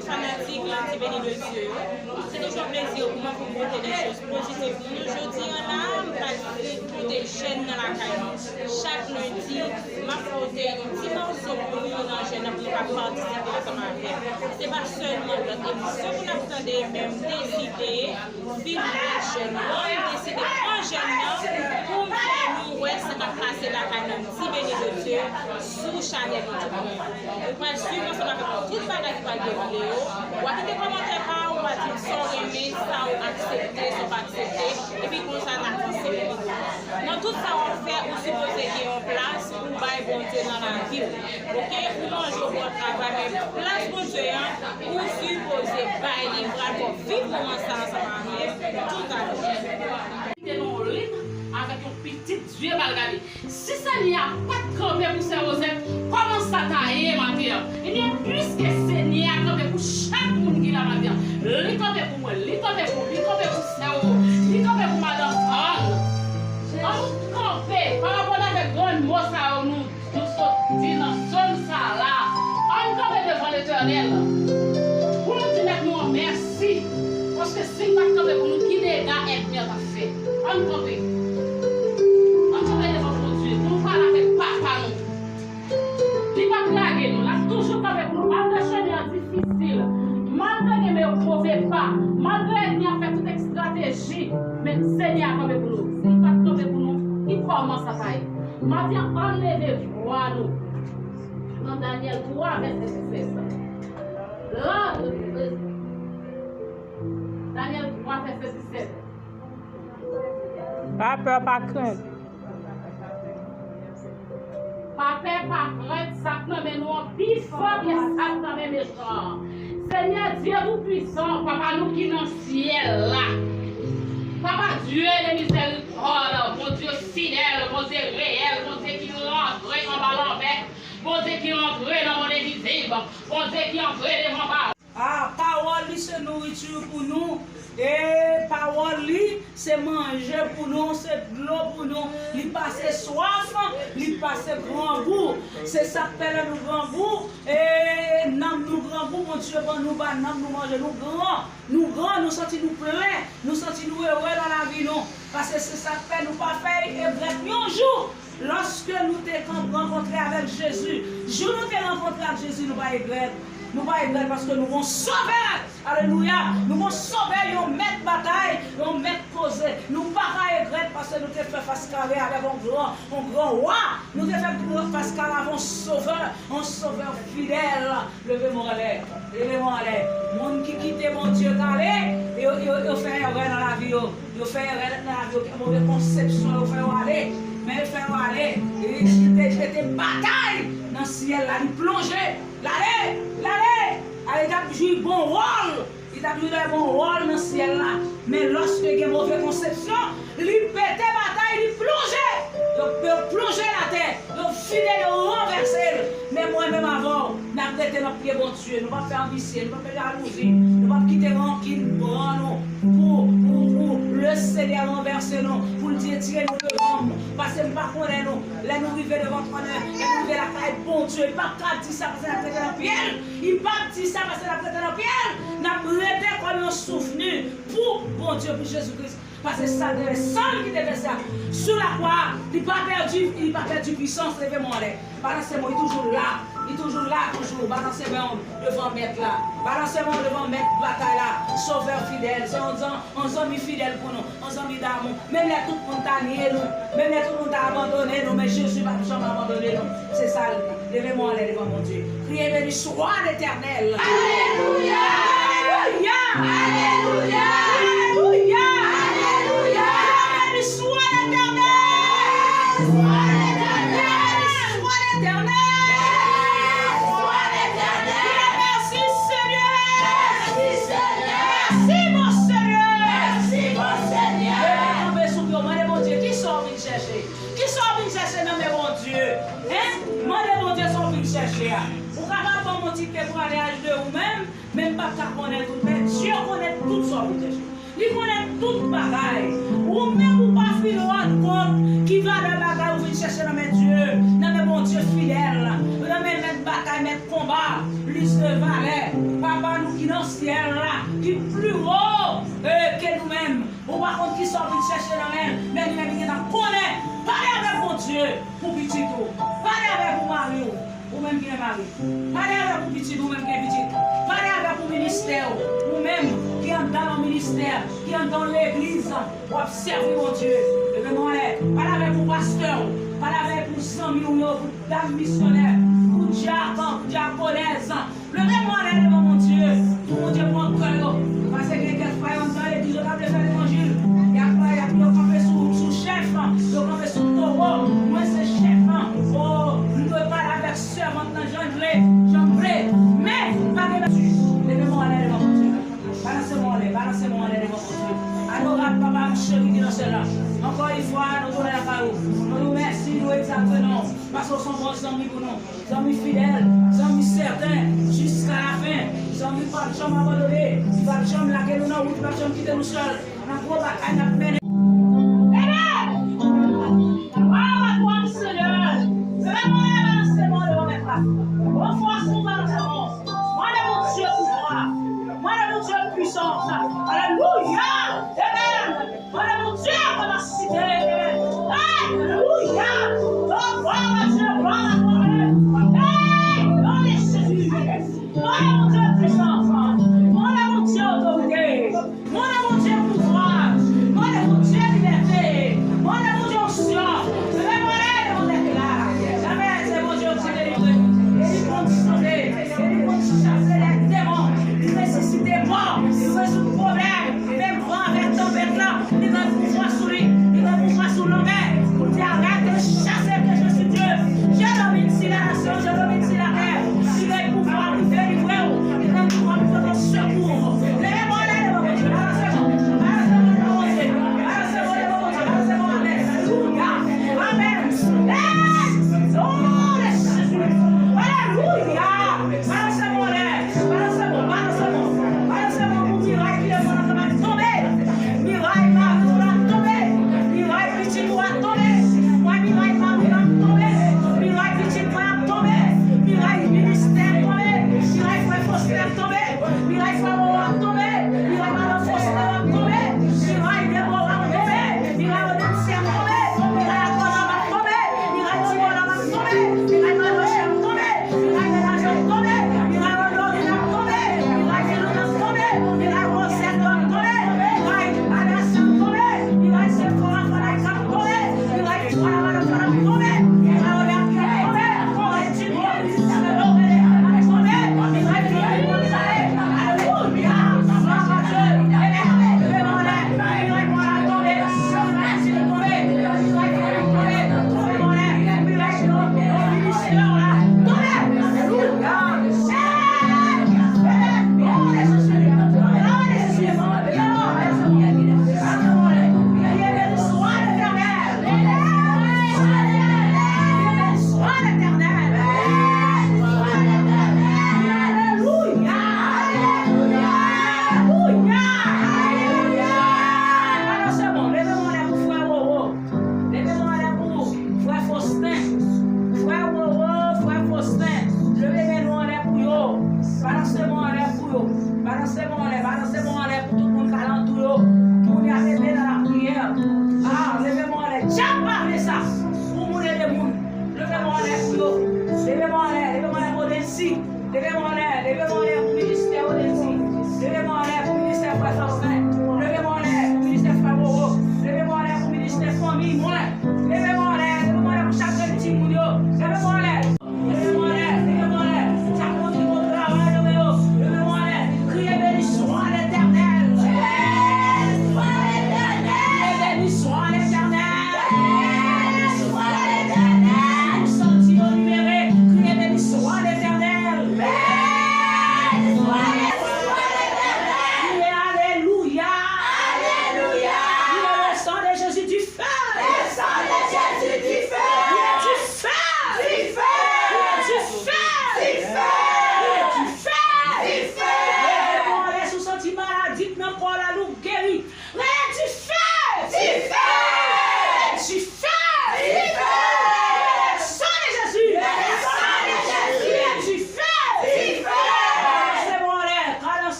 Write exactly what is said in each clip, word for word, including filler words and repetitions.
Fanatik Lundi Béni de Dieu yo, se toujou yon plezi pou mwen pou m pote de choz pozitif pou nou. Jodi a la, m pral pote jèn nan lakay nou. Chak lendi, m ap pote yon ti mòso pou nou nan jèn nan pou nou ka patisipe ansanm avè m. Se pa sèlman lòt emisyon pou n ap tande, men m deside vin wè jèn nan, m deside pran jèn nan pou m fè nou wè sa k ap pase lakay Lundi Béni de Dieu sou chanèl YouTube mwen an. Ou pral swiv ansanm avèk mwen tout bagay ki pral dewoule yo. W a kite kòmantè pa w, w a di m sa w renmen, sa w aksepte, sa w pa aksepte, epi konsa n avanse pou nou. Nan tout sa w ap fè, ou sipoze gen yon plas pou w bay Bondye nan lavi w. Oke? Ou manje, ou bwè, w travay, men plas Bondye an, ou sipoze bay li, m pral fè w viv moman sa ansanm avè m toutalè. Kite nou lit avèk yon pitit Dye pral gade. Si Senyè a pa t kanpe pou sè Wozèt, kòman sa ta ye maten an? Ebyen, piske Senyè a kanpe pou chak moun ki la maten an, li kanpe pou mwen, li kanpe pou, li kanpe pou sè Wowo, li kanpe pou madanm Ann. Ann kanpe, pa rapò avèk grenn mo sa yo nou, nou sot di nan zòn sa la. Ann kanpe devan Letènèl pou nou di Mèt nou an mèsi. Paske si l pa t kanpe pou nou, ki dega ènmi an t ap fè? Ann kanpe. Ann kanpe devan Bondye pou nou pale avèk Papa nou. Li p ap lage nou. L ap toujou kanpe pou nou. Malgre chemen an difisil, malgre gen move pa, malgre ènmi an fè tout estrateji, men Senyè a kanpe pou nou. Si l pa t kanpe pou nou, ki kòman sa ta ye? Maten an, ann leve vwa nou nan Danyèl twa, vèsè disèt. Lòd, Danyèl twa, vèsè disèt. Pa pè, pa krent. Pa pè, pa krent, sa k nan men nou an pi fò ke sa k nan men mechan an. Senyè Dye Toupwisan, Papa nou ki nan syèl la, Papa Dye de mizèrikòd, Bondye fidèl, Bondye reyèl, Bondye ki rantre anba lanmè, Bondye ki rantre nan monn envizib, Bondye ki antre devan ba. A, pawòl li se nouriti pou nou, e pawòl li se manje pou nou, se dlo pou nou. Li pase swaf, li pase grangou. Se sa k fè lè nou grangou, e nanm nou grangou, Bondye ban nou, ba nanm nou manje, nou gran. Nou gran, nou santi nou plen, nou santi nou ere nan lavi nou. Paske se sa k fè nou pa fè egrèt yon jou. Lòske nou te kan-, rankontre avèk Jezi, jou nou te rankontre ak Jezi, nou pa egrèt. Nou pa egrèt paske nou gon Sovè. Alelouya! Nou gon Sovè, yon mèt batay, yon mèt koze. Nou pa ka egrèt paske nou te fè fas kare avèk yon gran, yon gran wa. Nou te fè fas kare avèk yon Sovè, yon Sovè fidèl. Leve men w anlè. Leve men w anlè. Moun ki kite Bondye k ale, yo, yo, yo fè erè nan lavi yo. Yo fè erè nan lavi yo. Gen move konsepsyon, yo fè yo ale. Men yo fè yo ale. E, te, te, te batay nan syèl la. Li plonje. L ale. L ale. Ale, t ap jwi bon wòl. Li t ap jwi bon wòl nan syèl la. Men lòske gen move konsepsyon, li pete batay, li plonje. Yo, yo plonje l atè. Yo vide l, yo ranvèse l. Men mwen menm avè w, n ap rete nan pye Bondye. Nou p ap fè anbisye, nou p ap fè jalouzi. Nou p ap kite rankin pran nou pou, pou, pou Lesenyè ranvèse nou, pou l di retire nou devan m. Paske m pa konnen nou. Lè nou rive devan twòn, lè nou rive lakay Bondye, li p ap ka di sa paske n ap rete nan pye l. Li p ap di sa paske n ap rete nan pye l. N ap rete kòm yon souvni pou Bondye, pou Jezi Kris. Paske sa te san l ki te vèse a sou lakwa a, li pa pèdi, li pa pèdi pwisans, leve men w anlè. Balanse men w, li toujou la, li toujou la, toujou. Balanse men w devan Mèt la. Balanse men w devan Mèt batay la, Sovè fidèl. Se yon zan-, yon zanmi fidèl pou nou, yon zanmi damou. Menm lè tout moun ta nye nou, menm lè tout moun ta abandone nou, men Jezi p ap janm abandone nou. Se sa l di. Leve men w anlè devan Bondye. Kriye, Béni soit l'Éternel. Alelouya! Alelouya! Alelouya! Alelouya! Béni soit l'Éternel! Béni soit l'Éternel! Béni soit l'Éternel! Mèsi, Senyè! Mèsi, Senyè! Mèsi, bon Senyè! Mèsi, bon Senyè! Leve kanpe sou pye w, mande Bondye, kisa w vin chèche? Kisa w vin chèche nan men Bondye? Hen? Mande Bondye sa w vin chèche a. Ou kapab ban m yon ti temwayaj de ou menm, men m p ap ka konnen tout. Men Dye konnen tout sa w vin chèche. Li konnen tout bagay. Ou menm ou pa fin rann kont ki valè bagay ou vin chèche nan men Dye, nan men Bondye fidèl. Nan men mèt batay, mèt konba, plis de valè. Papa nou ki nan syèl la, ki pli wo, eh, ke nou menm. Ou pa konn kisa w vin chèche nan men l, men li menm li gentan konnen. Pale avèk Bondye pou pitit ou. Pale avèk pou mari w, ou menm ki gen mari. Pale avèk pou pitit ou, ou menm ki gen pitit. Pale avèk pou ministè w, ou menm ki anndan yon ministè, ki anndan yon legliz. W ap sèvi Bondye. Leve men w anlè. Pale avèk pou pastè w. Pale avèk pou zanmi w yo, pou dam misyonè, pou dyak, pou dyakonès. Leve men w anlè devan Bondye. Pou Bondye pran kè yo. Paske gen kèk fwa yo anndan legliz yo ta vle fè levanjil. Y ap, y ap, yo kanpe sou, sou chèf, yo kanpe sou towo. Mwen se chèf. O, m dwe pale avèk sèvant nan jan l vle, jan m vle. Men, pa gen bati. Leve men w anlè devan Bondye. Balanse men w anlè, balanse men w anlè devan Bondye. Adorab Papa m cheri ki nan syèl la. Ankò yon fwa, nou tounen lakay ou. Nou di w mèsi, nou egzalte non w. Paske w se yon bon zanmi pou nou. Zanmi fidèl, zanmi sèten, jiska lafen. Zanmi ki p ap janm abandone, ki p ap janm lage nou nan wout, ki p ap janm kite nou sèl. Nan gwo batay n ap mennen. Amen! Gloire à toi, Seigneur. Leve men w anlè, balanse men w devan Mèt la. Bon fòs pou balanse men w. Mande Bondye pouvwa. Mande Bondye pwisans. Alelouya. Amen. Mande Bondye kapasite. Alelouya. Oh, gloire à Dieu, gloire à toi. Hey, non de Jésus. Mande Bondye pwisans. Mande Bondye otorite. Mande Bondye pouvwa. Mande Bondye libète. Mande Bondye onksyon. Leve men w anlè devan Mèt la. Amen. Se Bondye ki delivre. E li konn sove. E li konn chase lè demon. Li resisite mò. Li rezoud pwoblèm. Menm van avèk tanpèt la, li gen pouvwa sou li, li gen pouvwa sou lanmè. Pou di arrête, chase ke je suis Dieu. Je domine sur la nation, je domine sur la terre. Li gen pouvwa pou delivre w, li gen pouvwa pou pote w sekou. Leve men w anlè devan Bondye.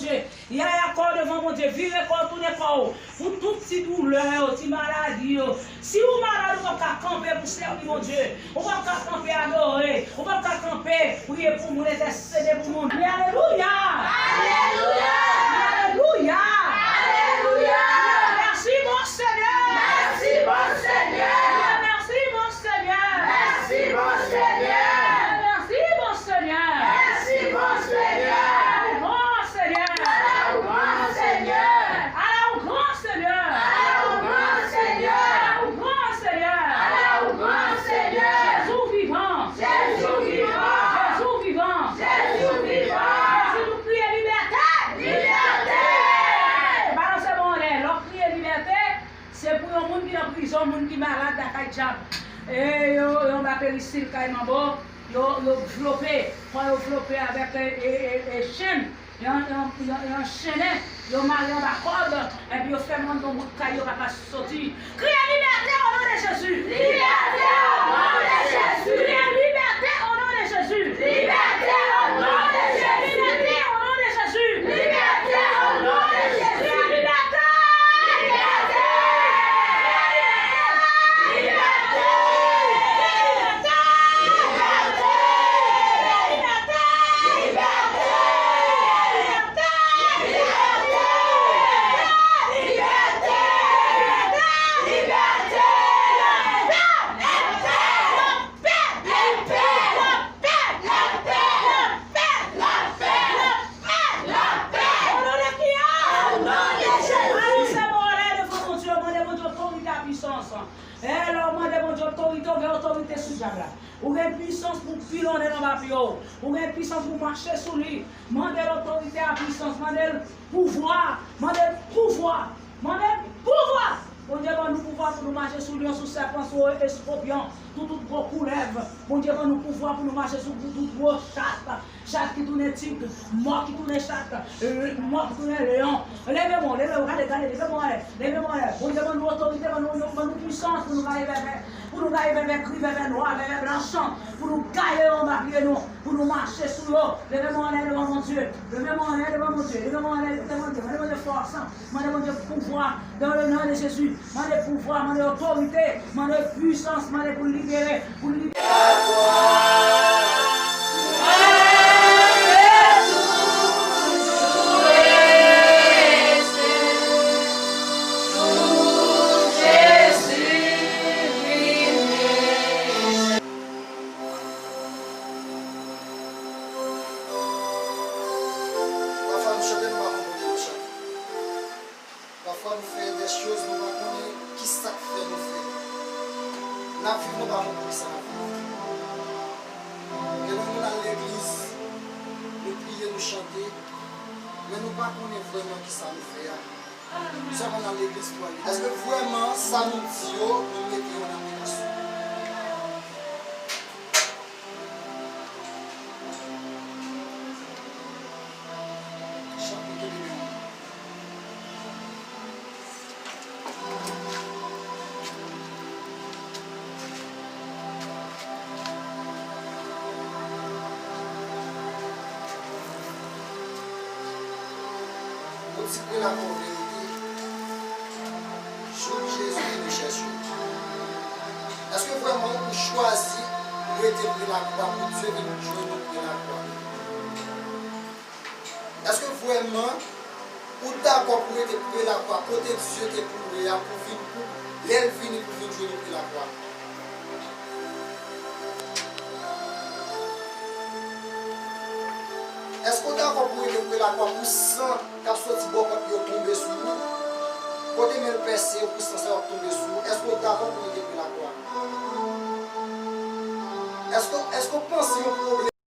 Bondye. Yaya kò w devan Bondye. Vire kò w, tounen kò w. Pou tout ti doulè yo, ti maladi yo. Si ou malad, ou p ap ka kanpe pou sèvi Bondye. Ou p ap ka kanpe adore. Ou p ap ka kanpe priye pou moun, entèsede pou moun. Men alelouya! Alelouya! Alelouya! Alelouya! Mèsi, bon Senyè! Mèsi, bon Senyè! Mèsi, bon Senyè! Mèsi, bon Senyè! Mèsi, bon Senyè! Mèsi, bon Senyè! Bon Senyè! Ala ou gran, Senyè! Ala ou gran, Senyè! Ala ou gran, Senyè! Ala ou gran, Senyè! Ala ou gran, Senyè! Jezi, ou vivan! Jezi, ou vivan! Jezi, ou vivan! Jezi, ou vivan! Jezi, nou kriye libète! Libète! Balanse men w anlè. Lè w kriye libète, se pou yon moun ki nan prizon, moun ki malad lakay dyab. E yo, yo anba perisil kay manbo, yo, yo vlope, kò yo vlope avèk, e, e, e, e chenn. Yon, yon, yon, yon chennen, yo mare anba kòd, epi yo fèmen anndan yon bout kay, yo pa ka soti. Kriye libète o non de Jezi! Libète o non de Jezi! Kriye libète o non de Jezi! Libète o non de Jezi! Libète o non de Jezi! Libète o non de Jezi! Libète! Libète! Lapè! Lapè! Lapè! Lapè! Lapè! O non de ki a? O non de Jezi! Ann se mò lè devan Bondye, mande Bondye otorite a pwisans. E lè w mande Bondye otorite, w gen otorite sou dyab la. Ou gen pwisans pou pilonnen anba pye w. Ou gen pwisans pou mache sou li. Mande l otorite a pwisans. Mande l pouvwa. Mande l pouvwa. Mande l pouvwa. Bondye ban nou pouvwa pou nou mache sou lyon, sou sèpan, sou eskopyon, sou tout gwo koulèv. Bondye ban nou pouvwa pou nou mache sou tout gwo chat. Chat ki tounen tig, mò ki tounen chat, e, mò ki tounen leyon. Leve men w, leve men w, gade, gade, leve men w anlè, leve men w anlè. Bondye ban nou otorite, ban nou, ban nou pwisans pou nou gaye vèvè, pou nou gaye vèvè gri, vèvè nwa, vèvè blanch, pou nou gaye yo anba pye nou, pou nou mache sou yo. Leve men w anlè devan Bondye, leve men w anlè devan Bondye, leve men w anlè devan Bondye, mande Bondye fòs. Mande Bondye pouvwa, dans le nom de Jésus. Mande pouvwa, mande otorite, mande pwisans, mande pou l libere, pou l libere. Pafwa nou chante, nou pa konn kote nou chante. Pafwa nou fè de choz nou pa konnen ki sa k fè nou fè. N ap viv, nou pa konn poukisa n ap viv. Gen lè moun al legliz, nou priye, nou chante, men nou pa konnen vrèman ki sa nou fè a. Sèlman n al legliz pou al legliz. Èske vrèman sa nou di yo, nou mete yo an aplikasyon? Chante, kenbe men w. Yon ti prelakwa verite. Jouk Jezi vini chèche w. Èske vrèman ou chwazi rete prelakwa pou Dye vin jwenn ou prelakwa? Èske vrèman ou dakò pou rete prelakwa kote Dye te pou w ye a, pou vin, pou lè l vini pou vin jwenn ou prelakwa? Èske w dakò pou rete prelakwa pou san k ap soti bò kòt yo tonbe sou ou? Kote men l pèse yo pou san sa yo ap tonbe sou ou? Èske w dakò pou rete prelakwa? Èske, èske w panse yon pwoblèm